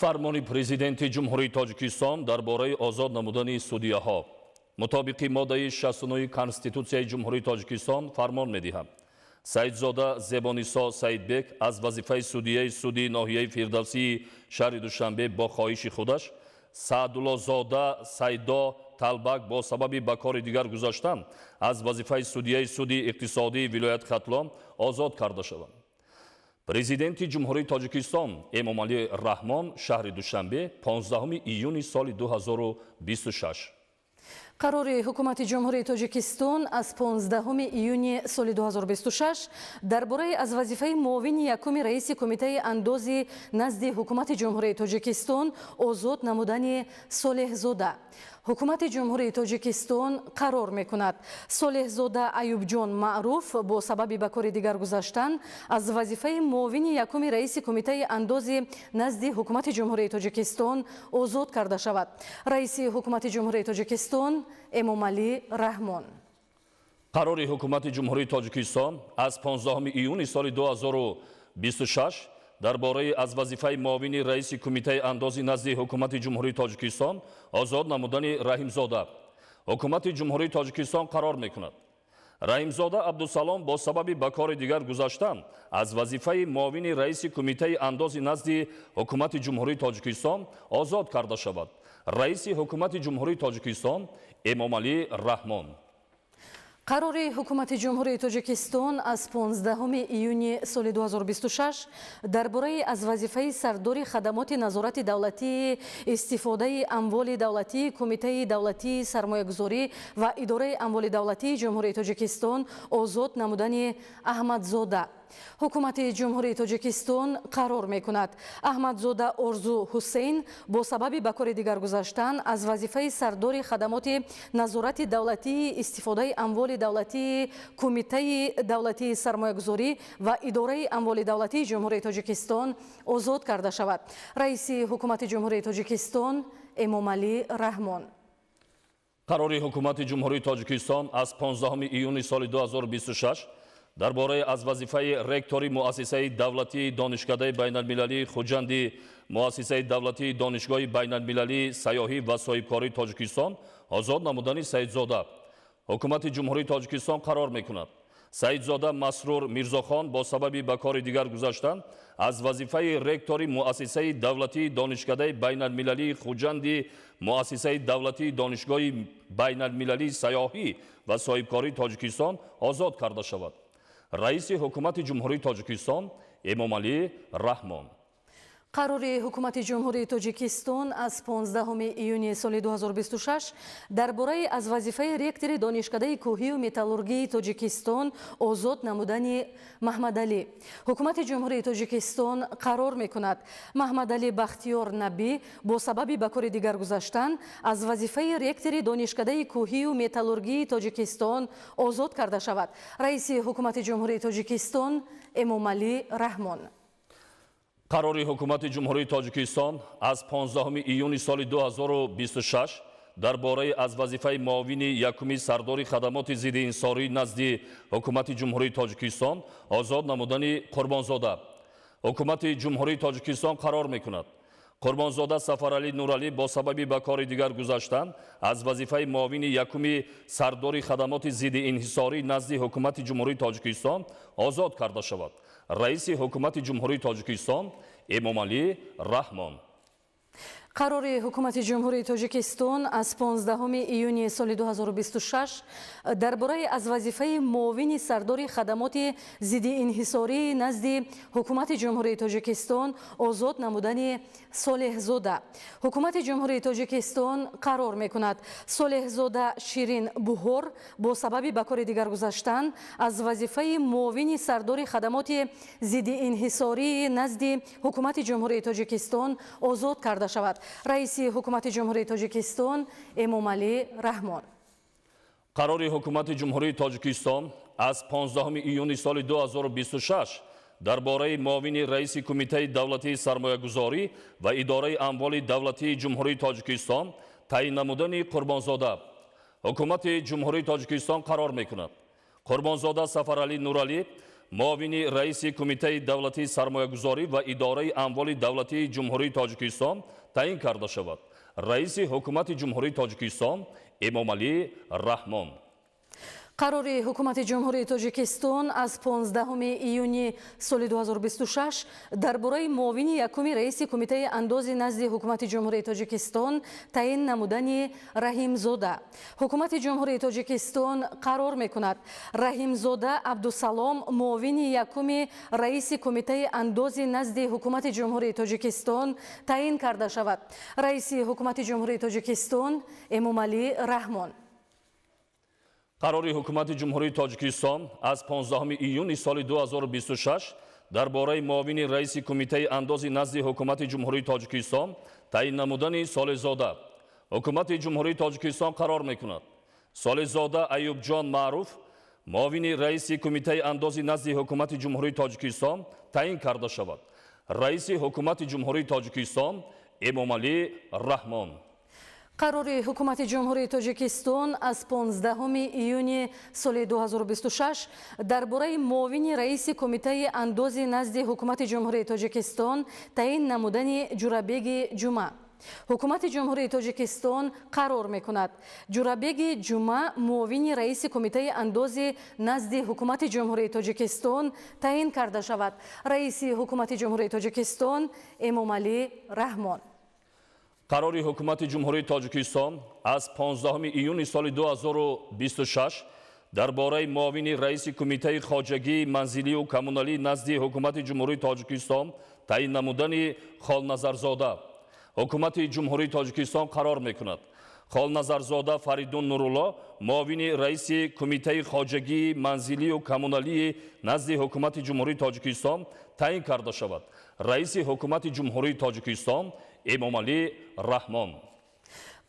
Фармони Президенти Ҷумҳурии Тоҷикистон дар бораи озод намудани судияҳо. Мутобиқи моддаи 69 Конститутсияи Ҷумҳурии Тоҷикистон фармон медиҳам. Саидзода Зебонисо Саидбек аз вазифаи судияи суди ноҳияи Фирдавсии шаҳри Душанбе бо хоҳиши худаш, Саъдуллозода Сайдо Талбак бо сабаби ба кори дигар гузаштан аз вазифаи судияи суди иқтисодии вилояти Хатлон озод карда шаванд. Президенти Ҷумҳурии Тоҷикистон Эмомалӣ Раҳмон, шаҳри Душанбе, 15 июни соли 2026. Қарори Ҳукумати Ҷумҳурии Тоҷикистон аз 15 июни соли 2026 дар бораи аз вазифаи муовини якуми раиси Кумитаи андози назди Ҳукумати Ҷумҳурии Тоҷикистон озод намудани Солеҳзода. Ҳукумати Ҷумҳурии Тоҷикистон қарор мекунад: Солеҳзода Аюбҷон Маъруф бо сабаби ба кори дигар гузаштан аз вазифаи муовини якуми раиси Кумитаи андози назди Ҳукумати Ҷумҳурии Тоҷикистон озод карда шавад. Раиси Ҳукумати Ҷумҳурии Тоҷикистон Эмомалӣ Раҳмон. Қарори Ҳукумати Ҷумҳурии Тоҷикистон аз 15 июни соли 2026 дар бораи аз вазифаи муовини раиси Кумитаи андози назди Ҳукумати Ҷумҳурии Тоҷикистон озод намудани Раҳимзода. Ҳукумати Ҷумҳурии Тоҷикистон қарор мекунад: Раҳимзода Абдусалом бо сабаби ба кори дигар гузаштан аз вазифаи муовини раиси Кумитаи андози назди Ҳукумати Ҷумҳурии Тоҷикистон озод карда шавад. Раиси Ҳукумати Ҷумҳурии Тоҷикистон Эмомалӣ Раҳмон. Қарори Ҳукумати Ҷумҳурии Тоҷикистон аз 15 июни соли 2026 дар бораи аз вазифаи сардори хадамоти назорати давлатии истифодаи амволи давлатии Кумитаи давлатии сармоягузорӣ ва идораи амволи давлатии Ҷумҳурии Тоҷикистон озод намудани Аҳмадзода. Ҳукумати Ҷумҳурии Тоҷикистон қарор мекунад: Аҳмадзода Орзу Ҳусейн бо сабаби ба кори дигар гузаштан аз вазифаи сардори хадамоти назорати давлатии истифодаи амволи давлатии Кумитаи давлатии сармоягузорӣ ва идораи амволи давлатии Ҷумҳурии Тоҷикистон озод карда шавад. Раиси Ҳукумати Ҷумҳурии Тоҷикистон Эмомалӣ Раҳмон. Қарори Ҳукумати Ҷумҳурии Тоҷикистон аз 15 июни соли 2026 дар бораи аз вазифаи ректори Муассисаи давлатии Донишкадаи байналмилалии Хуҷанди Муассисаи давлатии Донишгоҳи байналмилалии сайёҳӣ ва соҳибкории Тоҷикистон озод намудани Саидзода. Ҳукумати Ҷумҳурии Тоҷикистон қарор мекунад: Саидзода Масрур Мирзохон бо сабаби ба кори дигар гузаштан аз вазифаи ректори Муассисаи давлатии Донишкадаи байналмилалии Хуҷанди Муассисаи давлатии Донишгоҳи байналмилалии сайёҳӣ ва соҳибкории Тоҷикистон озод карда шавад. Раиси Ҳукумати Ҷумҳурии Тоҷикистон Эмомалӣ Раҳмон. Қарори Ҳукумати Ҷумҳурии Тоҷикистон аз 15 июни соли 2026 дар бораи аз вазифаи ректори Донишкадаи кӯҳию металлургии Тоҷикистон озод намудани Маҳмадалӣ. Ҳукумати Ҷумҳурии Тоҷикистон қарор мекунад: Маҳмадалӣ Бахтиёр Набӣ бо сабаби ба кори дигар гузаштан аз вазифаи ректори Донишкадаи кӯҳию металлургии Тоҷикистон озод карда шавад. Раиси Ҳукумати Ҷумҳурии Тоҷикистон Эмомалӣ Раҳмон. Қарори Ҳукумати Ҷумҳурии Тоҷикистон аз 15 июни соли 2026 дар бораи аз вазифаи муовини якуми сардори хадамоти зиддиинҳисорӣ назди Ҳукумати Ҷумҳурии Тоҷикистон озод намудани Қурбонзода. Ҳукумати Ҷумҳурии Тоҷикистон қарор мекунад: Қурбонзода Сафаралӣ Нуралӣ бо сабаби ба кори дигар гузаштан аз вазифаи муовини якуми сардори хадамоти зиддиинҳисорӣ назди Ҳукумати Ҷумҳурии Тоҷикистон озод карда шавад. Раиси Ҳукумати Ҷумҳурии Тоҷикистон Эмомалӣ Раҳмон. Қарори Ҳукумати Ҷумҳурии Тоҷикистон аз 15 июни соли 2026 дар бораи аз вазифаи муовини сардори хадамоти зиддиинҳисории назди Ҳукумати Ҷумҳурии Тоҷикистон озод намудани Солеҳзода. Ҳукумати Ҷумҳурии Тоҷикистон қарор мекунад: Солеҳзода Ширин Буҳор бо сабаби ба кори дигар гузаштан аз вазифаи муовини сардори хадамоти зиддиинҳисории назди Ҳукумати Ҷумҳурии Тоҷикистон озод карда шавад. Раиси Ҳукумати Ҷумҳурии Тоҷикистон Эмомалӣ Раҳмон. Қарори Ҳукумати Ҷумҳурии Тоҷикистон аз 15 июни соли 2026 дар бораи муовини раиси Кумитаи давлатии сармоягузорӣ ва идораи амволи давлатии Ҷумҳурии Тоҷикистон таъин намудани Қурбонзода. Ҳукумати Ҷумҳурии Тоҷикистон қарор мекунад: Қурбонзода Сафаралӣ Нуралӣ Муовини раиси Кумитаи давлатии сармоягузорӣ ва идораи амволи давлатии Ҷумҳурии Тоҷикистон таъин карда шавад. Раиси Ҳукумати Ҷумҳурии Тоҷикистон Эмомалӣ Раҳмон. Қарори Ҳукумати Ҷумҳурии Тоҷикистон аз 15 июни соли 2026 дар бораи муовини якуми раиси Кумитаи андози назди Ҳукумати Ҷумҳурии Тоҷикистон таъин намудани Раҳимзода. Ҳукумати Ҷумҳурии Тоҷикистон қарор мекунад: Раҳимзода Абдусалом муовини якуми раиси Кумитаи андози назди Ҳукумати Ҷумҳурии Тоҷикистон таъин карда шавад. Раиси Ҳукумати Ҷумҳурии Тоҷикистон Эмомалӣ Раҳмон. Қарори Ҳукумати Ҷумҳурии Тоҷикистон аз 15 июни соли 2026 дар бораи муовини раиси Кумитаи андози назди Ҳукумати Ҷумҳурии Тоҷикистон таъин намудани Солеҳзода. Ҳукумати Ҷумҳурии Тоҷикистон қарор мекунад: Солеҳзода Аюбҷон Маъруф муовини раиси Кумитаи андози назди Ҳукумати Ҷумҳурии Тоҷикистон таъин карда шавад. Раиси Ҳукумати Ҷумҳурии Тоҷикистон Эмомалӣ Раҳмон. Қарори Ҳукумати Ҷумҳурии Тоҷикистон аз 15 июни соли 2026 дар бораи муовини раиси Кумитаи андози назди Ҳукумати Ҷумҳурии Тоҷикистон таъин намудани Ҷурабеги Ҷума. Ҳукумати Ҷумҳурии Тоҷикистон қарор мекунад: Ҷурабеги Ҷума муовини раиси Кумитаи андози назди Ҳукумати Ҷумҳурии Тоҷикистон таъин карда шавад. Раиси Ҳукумати Ҷумҳурии Тоҷикистон Эмомалӣ Раҳмон. Қарори Ҳукумати Ҷумҳурии Тоҷикистон аз 15 июни соли 2026 дар бораи муовини раиси Кумитаи хоҷагии манзилию коммуналӣ назди Ҳукумати Ҷумҳурии Тоҷикистон таъин намудани Холназарзода. Ҳукумати Ҷумҳурии Тоҷикистон қарор мекунад: Холназарзода Фаридун Нурулло муовини раиси Кумитаи хоҷагии манзилию коммуналии назди Ҳукумати Ҷумҳурии Тоҷикистон таъин карда шавад. Раиси Ҳукумати Ҷумҳурии Тоҷикистон Эмомалӣ Раҳмон.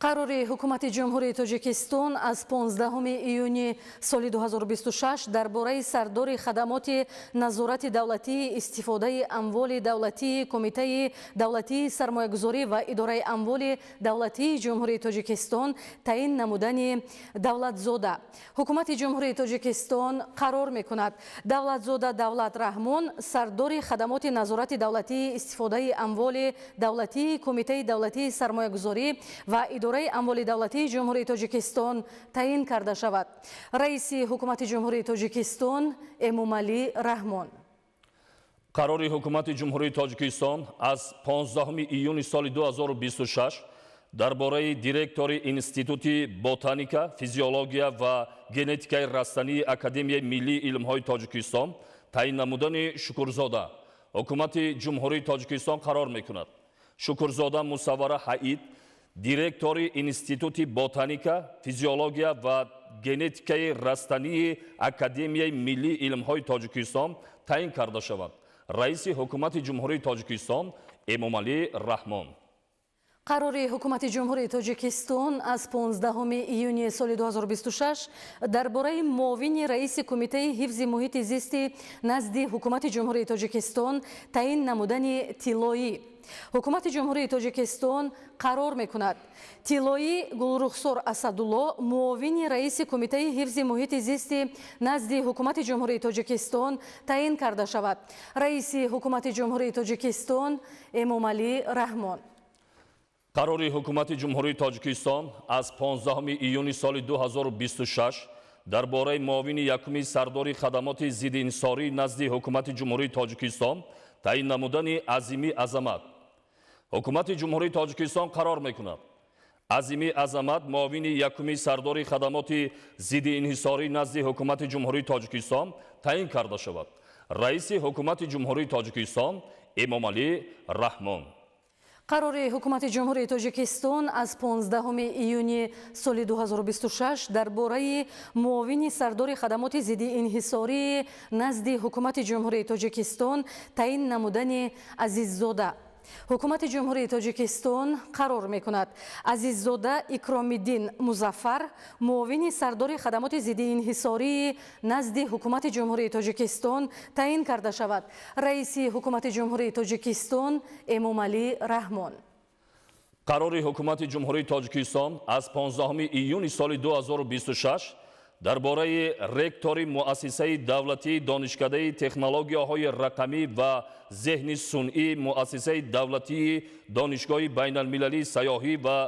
Қарори Ҳукумати Ҷумҳурии Тоҷикистон аз 15 июни соли 2026 дар бораи сардори хадамоти назорати давлатии истифодаи амволи давлатии Кумитаи давлатии сармоягузорӣ ва идораи амволи давлатии Ҷумҳурии Тоҷикистон таъин намудани Давлатзода. Ҳукумати Ҷумҳурии Тоҷикистон қарор мекунад: Давлатзода Давлат Раҳмон сардори хадамоти назорати давлатии истифодаи амволи давлатии Кумитаи давлатии сармоягузорӣ ва идораи амволи давлатии Ҷумҳурии Тоҷикистон таъин карда шавад. Раиси Ҳукумати Ҷумҳурии Тоҷикистон Эмомалӣ Раҳмон. Қарори Ҳукумати Ҷумҳурии Тоҷикистон аз 15 июни соли 2026 дар бораи директори Институти ботаника, физиология ва генетикаи растании Академияи миллии илмҳои Тоҷикистон таъин намудани Шукурзода. Ҳукумати Ҷумҳурии Тоҷикистон қарор мекунад: Шукурзода Мусаввара Ҳаид директори Институти ботаника, физиология ва генетикаи растании Академияи миллии илмҳои Тоҷикистон таъин карда шавад. Раиси Ҳукумати Ҷумҳурии Тоҷикистон Эмомалӣ Раҳмон. Қарори Ҳукумати Ҷумҳурии Тоҷикистон аз 15 июни соли 2026 дар бораи муовини раиси Кумитаи ҳифзи муҳити зисти назди Ҳукумати Ҷумҳурии Тоҷикистон таъин намудани Тиллоӣ. Ҳукумати Ҷумҳурии Тоҷикистон қарор мекунад: Тиллоӣ Гулрухсор Асадулло муовини раиси Кумитаи ҳифзи муҳити зисти назди Ҳукумати Ҷумҳурии Тоҷикистон таъин карда шавад. Раиси Ҳукумати Ҷумҳурии Тоҷикистон Эмомалӣ Раҳмон. Қарори Ҳукумати Ҷумҳурии Тоҷикистон аз 15 июни соли 2026 дар бораи муовини якуми сардори хадамоти зиддиинҳисорӣ назди Ҳукумати Ҷумҳурии Тоҷикистон таъин намудани Азимӣ Азамат. Ҳукумати Ҷумҳурии Тоҷикистон қарор мекунад: Азимӣ Азамат муовини якуми сардори хадамоти зиддиинҳисорӣ назди Ҳукумати Ҷумҳурии Тоҷикистон таъин карда шавад. Раиси Ҳукумати Ҷумҳурии Тоҷикистон Эмомалӣ Раҳмон. Қарори Ҳукумати Ҷумҳурии Тоҷикистон аз 15 июни соли 2026 дар бораи муовини сардори хадамоти зиддиинҳисории назди Ҳукумати Ҷумҳурии Тоҷикистон таъин намудани Азиззода. Ҳукумати Ҷумҳурии Тоҷикистон қарор мекунад: Азиззода Икромиддин Музаффар муовини сардори хадамоти зиддиинҳисории назди Ҳукумати Ҷумҳурии Тоҷикистон таъин карда шавад. Раиси Ҳукумати Ҷумҳурии Тоҷикистон Эмомалӣ Раҳмон. Қарори Ҳукумати Ҷумҳурии Тоҷикистон аз 15 июни соли 2026 Дар бораи ректори Муассисаи давлатии Донишкадаи технологияҳои рақамӣ ва зеҳни сунъӣ Муассисаи давлатии Донишгоҳи байналмилалии сайёҳӣ ва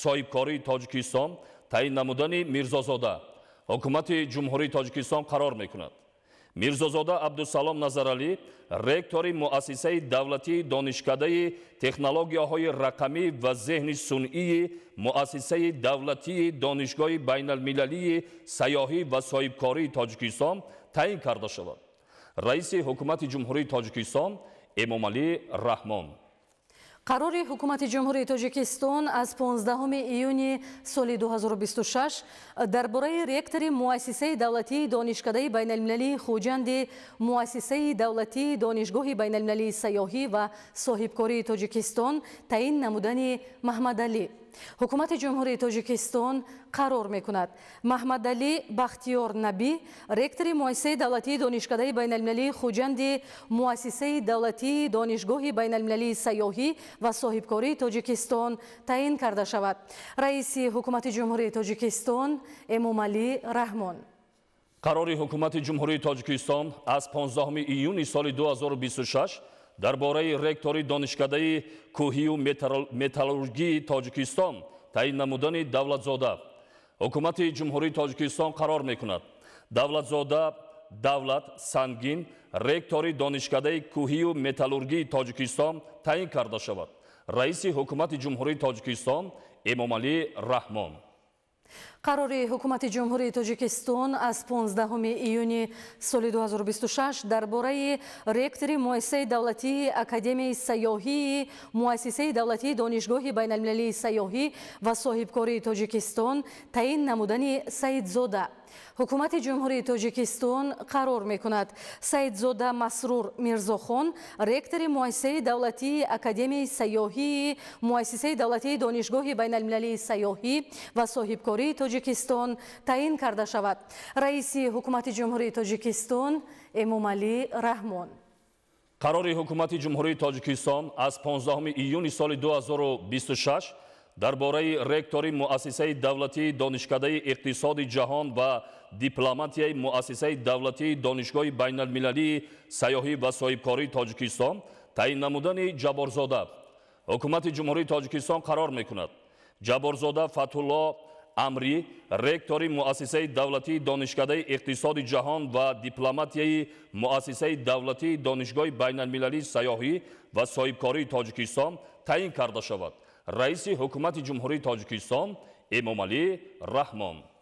соҳибкории Тоҷикистон таъин намудани Мирзозода. Ҳукумати Ҷумҳурии Тоҷикистон қарор мекунад. Мирзозода Абдусалом Назаралӣ ректори Муассисаи давлатии Донишкадаи технологияҳои рақамӣ ва зеҳни сунъии Муассисаи давлатии Донишгоҳи байналмилалии сайёҳӣ ва соҳибкории Тоҷикистон таъин карда шавад. Раиси Ҳукумати Ҷумҳурии Тоҷикистон Эмомалӣ Раҳмон. Қарори Ҳукумати Ҷумҳурии Тоҷикистон аз 15 июни соли 2026 дар бораи ректори Муассисаи давлатии Донишкадаи байналмилалии Хуҷанди Муассисаи давлатии Донишгоҳи байналмилалии сайёҳӣ ва соҳибкории Тоҷикистон таъин намудани Маҳмадалӣ. Ҳукумати Ҷумҳурии Тоҷикистон қарор мекунад. Маҳмадалӣ Бахтиёр Набӣ ректори Муассисаи давлатии Донишкадаи байналмилалии Хуҷанди Муассисаи давлатии Донишгоҳи байналмилалии сайёҳӣ ва соҳибкории Тоҷикистон таъин карда шавад. Раиси Ҳукумати Ҷумҳурии Тоҷикистон Эмомалӣ Раҳмон. Қарори Ҳукумати Ҷумҳурии Тоҷикистон аз 15 июни соли 2026 дар бораи ректори Донишкадаи кӯҳию металлургии Тоҷикистон таъин намудани Давлатзода. Ҳукумати Ҷумҳурии Тоҷикистон қарор мекунад. Давлатзода Давлат Сангин ректори Донишкадаи кӯҳию металлургии Тоҷикистон таъин карда шавад. Раиси Ҳукумати Ҷумҳурии Тоҷикистон Эмомалӣ Раҳмон. Қарори Ҳукумати Ҷумҳурии Тоҷикистон аз 15 июни соли 2026 дар бораи ректори Муассисаи давлатии Академияи сайёҳии Муассисаи давлатии Донишгоҳи байналмилалии сайёҳӣ ва соҳибкории Тоҷикистон таъин намудани Саидзода. Ҳукумати Ҷумҳурии Тоҷикистон қарор мекунад. Саидзода Масрур Мирзохон ректори Муассисаи давлатии Академияи сайёҳии Муассисаи давлатии Донишгоҳи байналмилалии сайёҳӣ ва соҳибкории Тоҷикистон таъин карда шавад. Раиси Ҳукумати Ҷумҳурии Тоҷикистон Эмомалӣ Раҳмон. Қарори Ҳукумати Ҷумҳурии Тоҷикистон аз 15 июни соли 2026 дар бораи ректори Муассисаи давлатии Донишкадаи иқтисоди ҷаҳон ва дипломатияи Муассисаи давлатии Донишгоҳи байналмилалии сайёҳӣ ва соҳибкории Тоҷикистон таъин намудани Ҷабборзода. Ҳукумати Ҷумҳурии Тоҷикистон қарор мекунад. Ҷабборзода Фатҳулло Амрӣ ректори Муассисаи давлатии Донишкадаи иқтисоди ҷаҳон ва дипломатияи Муассисаи давлатии Донишгоҳи байналмилалии сайёҳӣ ва соҳибкории Тоҷикистон таъин карда шавад. Раиси Ҳукумати Ҷумҳурии Тоҷикистон Эмомалӣ Раҳмон.